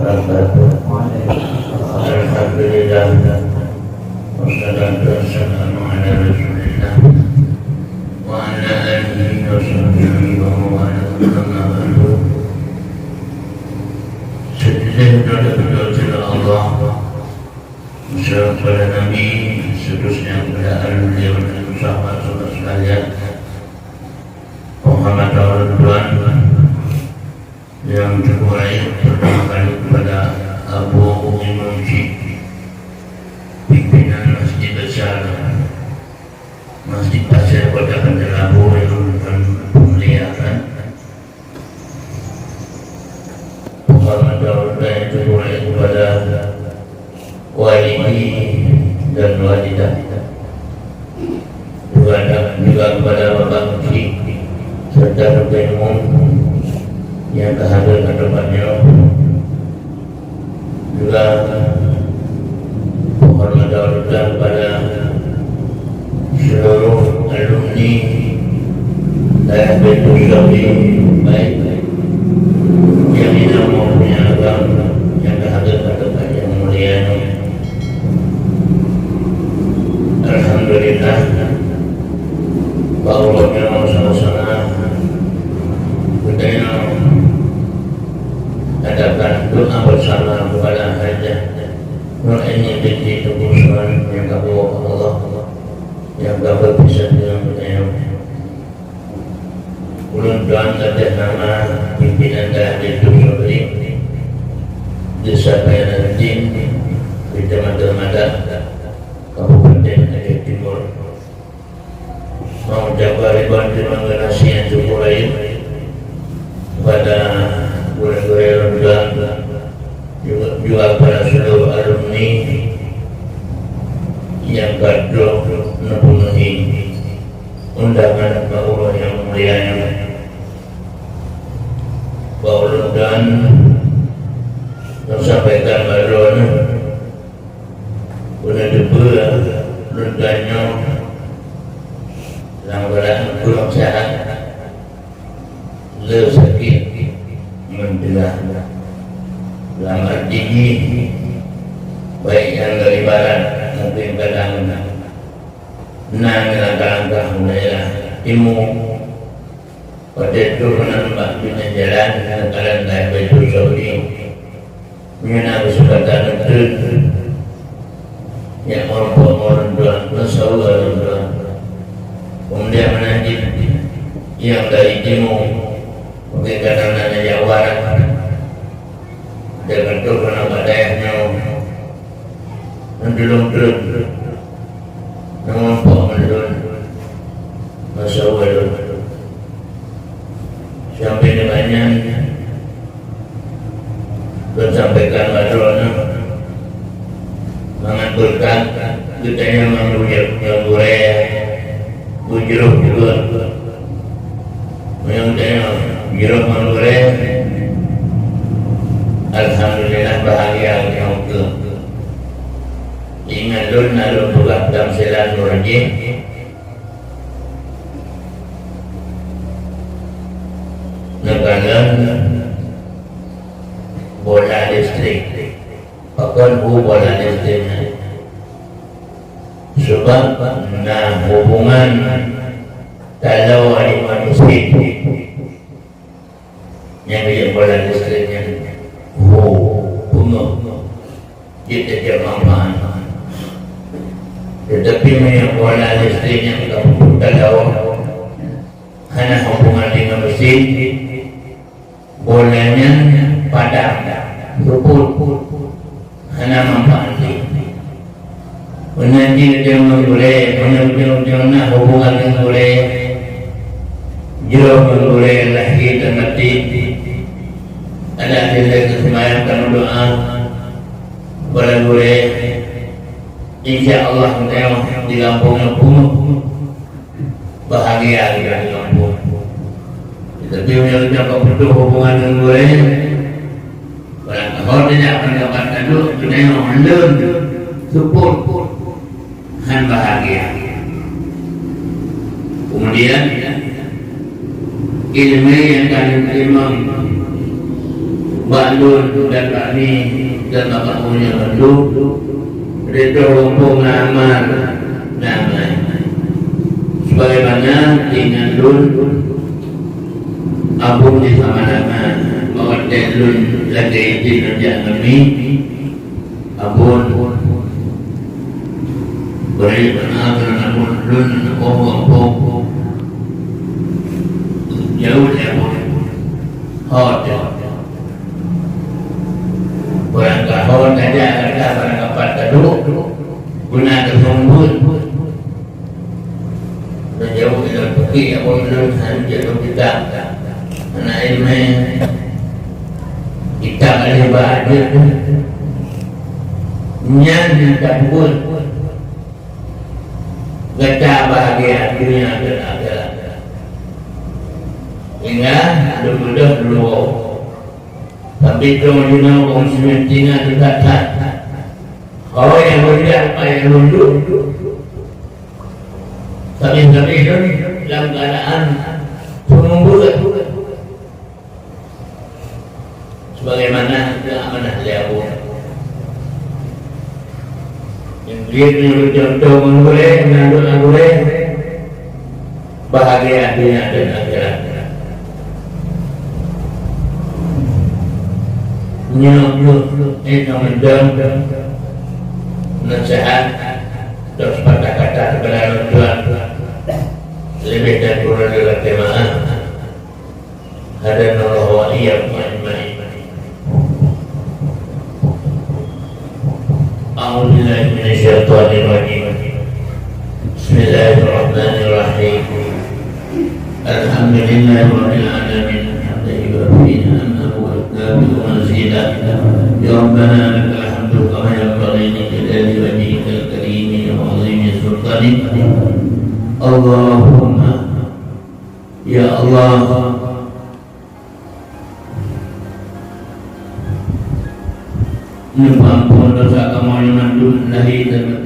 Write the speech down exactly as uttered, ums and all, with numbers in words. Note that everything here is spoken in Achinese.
Alhamdulillah. Wassalatu wassalamu ala Rasulillah wa ala alihi wa sahbihi wa man walah. Amma ba'du. Sejujurnya kita berdoa kepada Allah. Wassalatu ala Nabi, seterusnya kepada ahli beliau dan sahabat-sahabat sekalian. Penghormatan ulôn tuan nyang cukup rayeuk pertama kali kepada Abu Imam Syik, pimpinan Masjid Besar Masjid Pasir Kota Banjarbaru nyang ulôn muliakan. Penghormatan ulôn tuan nyang cukup rayeuk kepada walidi dan walidah. Juga, juga kepada Bapak Mufti serta Doktor Imum nyang ka hadir di tempat nyoe. Juga penghormatan ulôn tuan kepada seluruh alumni Dayah Baitul Saudi, baik nyang inong maupun nyang agam, nyang ka hadir di tempat nyang mulia nyoe. Alhamdulillah, bak uroe nyoe sama-sama geutanyoe adakan doa bersama kepada Hajah Nur Aini binti Teungku Usman nyang ka geuwoe Allah, nyang ka beupisah deungon geutanyoe. Ulôn tuan atas nama pimpinan Dayah Baitul Saudi, Desa Payanan Din, Kecamatan Madak, Kabupaten Aceh Timur, mengucapkan ribuan terima kasih yang cukup rayeuk kepada gurée-gurée ulôn tuan, juga, juga kepada seluruh alumni nyang ka trok neupeunuhi undangan bak uroe nyang mulia nyoe. Bak ulôn tuan, lôn sampaikan bak droeneuh, beuneuteupeu lôn tuan nyoe lam keuadaan kurang seuhat, le sakét ngon teungoh. Lam arti jih, baik nyang dari barat, mungken kadang na nyang langkah-langkah u daerah timu, watée troh meunan bak binéh jalan, nyang kalon Dayah Baitul Saudi. Meunyoe na keuseumpatan neutreun, nyak meurumpok ngon lôn tuan, meusaweue lôn tuan. Keumudian meunan cit nyang dari timu, mungken kadang na nyang jak u barat. Watée ka troh meunan bak dayah nyoe, ngon tulông treun, ngon meurumpok ngon lôn, meusaweue lôn. Sampai nibak nyan, lôn sampaikan bak droeneuh, mangat beureukat geutanyoe ngon gurée, ngon gurée beujroh juga. Meunyoe geutanyoe jroh ngon gurée, alhamdulillah, bahagia geutanyoe keu. Ingat lôn na lôn peugah tamsilan murajih. Neukalon bola listrik. Pakon hu bola listrik nyan? Sabab na hubungan taloe ngon mesin. Nyang geujak bola listrik nyan hu peungeuh jeuet tajak manfaat. Teutapi meunyoe bola listrik nyan ka peupuih taloe, hana hubungan deungon mesin, bola nyan padam, seupôt. Hana manfaat lé. Meunan cit deungon gurée, meunan cit deungon na hubungan ngon gurée. Jroh ngon gurée lahé dan batin. Adak dilée keu seumayang dan meudoá. Bala gurée, insya Allah, geutanyoe di gampông nyoe peungeuh bahagia geutanyoe. Tapi meunyoe geutanyoe ka putôh hubungan ngon gurée, barang kaho tajak, barang kapat taduek, geutanyoe lôn seupôt han bahagia. Kemudian, ileumé nyang ka lôn teurimong Bak lôn dan bak ni dan bak kamoe nyoe bandum, reutôh gampông na aman, na amai. Sebagaimana keinginan lôn, Abon di Samalanga, mawat lôn lagèe idin jak ngon mi, Abon. Beri maaf, Abon, lôn gampông-gampông. Jauh lé Abon. Hot. Barangkaho tajak gata, barangkapat taduek, guna teuseumeubeuet. Meujaweueb ilôn peuki, Abon, lôn hana jeuet lôn kitab. Hana ileumèe. Kitab lé bak jeuet. Nyan tapeubuet. Gata bahagia dunia dan akhirat. Ingat, lôn beudôh dulu. Tapi droe jinoe kaum muslimin, ingat that-that. Hai nyang mulia, hai nyang lôn duek. Sabe-sabe droe dalam keadaan seumeubeuet. Sebagaimana keu amanah lé Abon. Nyang jeuet nyoe contoh ngon gurèe, ngon gurèe. Bahagia dunia dan akhirat. Nyoe, eh, nyoe mantong naseuhat dan sepatah kata kepada orang tua. Lebih dan kurang diminta maaf. Hadanallahu wa iyyakum ajma'in. A'udzu billahi minasyaitonir rajim. Bismillahirrahmanirrahim. Alhamdulillahirabbil alamin. Hamdan yuwafi ni'amahu wa yukafi'u mazidah. Ya Rabbana lakal hamdu kama yanbaghi li jalali wajhikal karimi wa 'azimi sultanik. Allahumma, ya Allah, neupeuampôn desya kamoe nyang mandum lahé dan batin.